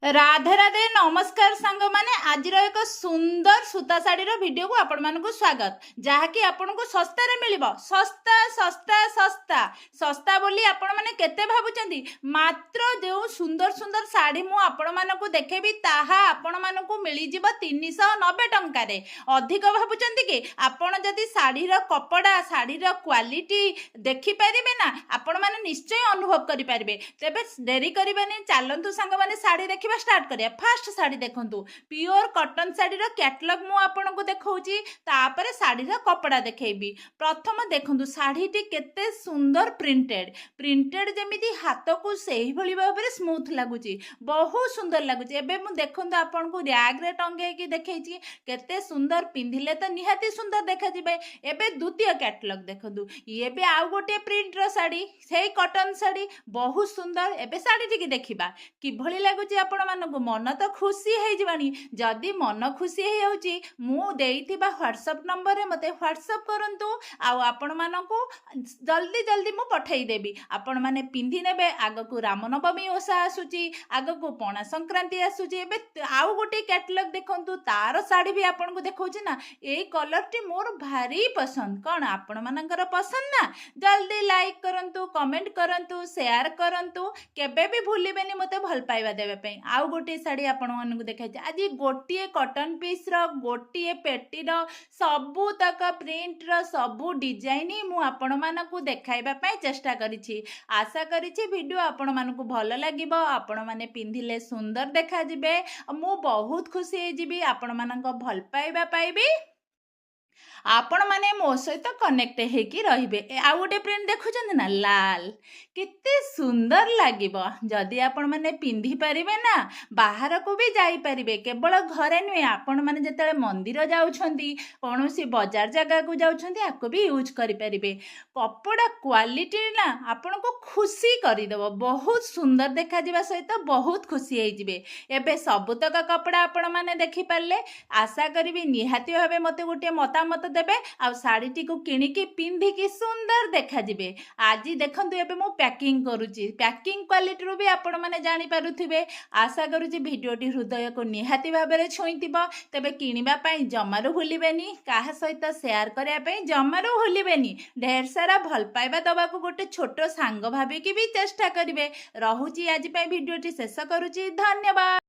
ରାଧେ ରାଧେ, ନମସ୍କାର ସାଙ୍ଗମାନେ। ଆଜିର ଏକ ସୁନ୍ଦର ସୂତା ଶାଢ଼ୀର ଭିଡ଼ିଓକୁ ଆପଣମାନଙ୍କୁ ସ୍ୱାଗତ, ଯାହାକି ଆପଣଙ୍କୁ ଶସ୍ତାରେ ମିଳିବ। ଶସ୍ତା, ଶସ୍ତା, ଶସ୍ତା, ଶସ୍ତା ବୋଲି ଆପଣମାନେ କେତେ ଭାବୁଛନ୍ତି? ମାତ୍ର ଯେଉଁ ସୁନ୍ଦର ସୁନ୍ଦର ଶାଢ଼ୀ ମୁଁ ଆପଣମାନଙ୍କୁ ଦେଖେଇବି, ତାହା ଆପଣମାନଙ୍କୁ ମିଳିଯିବ 390 ଟଙ୍କାରେ। ଅଧିକ ଭାବୁଛନ୍ତି କି? ଆପଣ ଯଦି ଶାଢ଼ୀର କପଡ଼ା, ଶାଢ଼ୀର କ୍ୱାଲିଟି ଦେଖିପାରିବେ ନା, ଆପଣମାନେ ନିଶ୍ଚୟ ଅନୁଭବ କରିପାରିବେ। ତେବେ ଡେରି କରିବାନି, ଚାଲନ୍ତୁ ସାଙ୍ଗମାନେ, ଶାଢ଼ୀ ଦେଖିବା ଷ୍ଟାର୍ଟ କରିବା। ଫାର୍ଷ୍ଟ ଶାଢ଼ୀ ଦେଖନ୍ତୁ। ପିଓର କଟନ ଶାଢ଼ୀର କ୍ୟାଟଲଗ ମୁଁ ଆପଣଙ୍କୁ ଦେଖାଉଛି, ତାପରେ ଶାଢ଼ୀର କପଡ଼ା ଦେଖେଇବି। ପ୍ରଥମ ଦେଖନ୍ତୁ, ଶାଢ଼ୀଟି କେତେ ସୁନ୍ଦର ପ୍ରିଣ୍ଟେଡ୍। ପ୍ରିଣ୍ଟେଡ୍ ଯେମିତି ହାତକୁ ସେଇଭଳି ଭାବରେ ସ୍ମୁଥ୍ ଲାଗୁଛି, ବହୁତ ସୁନ୍ଦର ଲାଗୁଛି। ଏବେ ମୁଁ ଦେଖନ୍ତୁ, ଆପଣଙ୍କୁ ର୍ୟାଗରେ ଟଙ୍ଗେଇକି ଦେଖେଇଛି, କେତେ ସୁନ୍ଦର। ପିନ୍ଧିଲେ ତ ନିହାତି ସୁନ୍ଦର ଦେଖାଯିବେ। ଏବେ ଦ୍ୱିତୀୟ କ୍ୟାଟଲଗ ଦେଖନ୍ତୁ। ଇଏ ବି ଆଉ ଗୋଟିଏ ପ୍ରିଣ୍ଟର ଶାଢ଼ୀ, ସେଇ କଟନ ଶାଢ଼ୀ, ବହୁତ ସୁନ୍ଦର। ଏବେ ଶାଢ଼ୀ ଟିକେ ଦେଖିବା କିଭଳି ଲାଗୁଛି ଆପଣମାନଙ୍କୁ। ମନ ତ ଖୁସି ହେଇଯିବାଣି। ଯଦି ମନ ଖୁସି ହେଇଯାଉଛି, ମୁଁ ଦେଇଥିବା ହ୍ୱାଟ୍ସଅପ୍ ନମ୍ବରରେ ମୋତେ ହ୍ୱାଟ୍ସଅପ୍ କରନ୍ତୁ ଆଉ ଆପଣମାନଙ୍କୁ ଜଲ୍ଦି ଜଲ୍ଦି ମୁଁ ପଠେଇଦେବି। ଆପଣମାନେ ପିନ୍ଧି ନେବେ। ଆଗକୁ ରାମନବମୀ ଓଷା ଆସୁଛି, ଆଗକୁ ପଣା ସଂକ୍ରାନ୍ତି ଆସୁଛି। ଏବେ ଆଉ ଗୋଟିଏ କ୍ୟାଟଲଗ ଦେଖନ୍ତୁ, ତାର ଶାଢ଼ୀ ବି ଆପଣଙ୍କୁ ଦେଖାଉଛି ନା। ଏଇ କଲର୍ଟି ମୋର ଭାରି ପସନ୍ଦ। କ'ଣ ଆପଣମାନଙ୍କର ପସନ୍ଦ ନା? ଜଲ୍ଦି ଲାଇକ୍ କରନ୍ତୁ, କମେଣ୍ଟ କରନ୍ତୁ, ସେୟାର କରନ୍ତୁ। କେବେ ବି ଭୁଲିବେନି ମୋତେ ଭଲ ପାଇବା ଦେବା ପାଇଁ। ଆଉ ଗୋଟିଏ ଶାଢ଼ୀ ଆପଣମାନଙ୍କୁ ଦେଖାଇଛି। ଆଜି ଗୋଟିଏ କଟନ ପିସ୍ର, ଗୋଟିଏ ପେଟିର ସବୁତକ ପ୍ରିଣ୍ଟର ସବୁ ଡିଜାଇନ ମୁଁ ଆପଣମାନଙ୍କୁ ଦେଖାଇବା ପାଇଁ ଚେଷ୍ଟା କରିଛି। ଆଶା କରିଛି ଭିଡ଼ିଓ ଆପଣମାନଙ୍କୁ ଭଲ ଲାଗିବ। ଆପଣମାନେ ପିନ୍ଧିଲେ ସୁନ୍ଦର ଦେଖାଯିବେ ଆଉ ମୁଁ ବହୁତ ଖୁସି ହେଇଯିବି, ଆପଣମାନଙ୍କ ଭଲ ପାଇବା ପାଇବି। ଆପଣମାନେ ମୋ ସହିତ କନେକ୍ଟ ହେଇକି ରହିବେ। ଆଉ ଗୋଟେ ପ୍ରିଣ୍ଟ ଦେଖୁଛନ୍ତି ନା? ଲାଲ, କେତେ ସୁନ୍ଦର ଲାଗିବ। ଯଦି ଆପଣମାନେ ପିନ୍ଧିପାରିବେ ନା, ବାହାରକୁ ବି ଯାଇପାରିବେ। କେବଳ ଘରେ ନୁହେଁ, ଆପଣମାନେ ଯେତେବେଳେ ମନ୍ଦିର ଯାଉଛନ୍ତି, କୌଣସି ବଜାର ଜାଗାକୁ ଯାଉଛନ୍ତି, ଆକୁ ବି ୟୁଜ୍ କରିପାରିବେ। କପଡ଼ା କ୍ୱାଲିଟି ନା ଆପଣଙ୍କୁ ଖୁସି କରିଦେବ। ବହୁତ ସୁନ୍ଦର ଦେଖାଯିବା ସହିତ ବହୁତ ଖୁସି ହେଇଯିବେ। ଏବେ ସବୁତକ କପଡ଼ା ଆପଣମାନେ ଦେଖିପାରିଲେ। ଆଶା କରିବି ନିହାତି ଭାବେ ମୋତେ ଗୋଟିଏ ମତାମତ ଦେବେ ଆଉ ଶାଢ଼ୀଟିକୁ କିଣିକି ପିନ୍ଧିକି ସୁନ୍ଦର ଦେଖାଯିବେ। ଆଜି ଦେଖନ୍ତୁ, ଏବେ ମୁଁ ପ୍ୟାକିଂ କରୁଛି। ପ୍ୟାକିଂ କ୍ୱାଲିଟିରୁ ବି ଆପଣମାନେ ଜାଣିପାରୁଥିବେ। ଆଶା କରୁଛି ଭିଡ଼ିଓଟି ହୃଦୟକୁ ନିହାତି ଭାବରେ ଛୁଇଁଥିବ। ତେବେ କିଣିବା ପାଇଁ ଜମାରୁ ଭୁଲିବେନି, କାହା ସହିତ ସେୟାର କରିବା ପାଇଁ ଜମାରୁ ଭୁଲିବେନି। ଢେର ସାରା ଭଲ ପାଇବା ଦେବାକୁ ଗୋଟେ ଛୋଟ ସାଙ୍ଗ ଭାବିକି ବି ଚେଷ୍ଟା କରିବେ। ରହୁଛି, ଆଜି ପାଇଁ ଭିଡ଼ିଓଟି ଶେଷ କରୁଛି। ଧନ୍ୟବାଦ।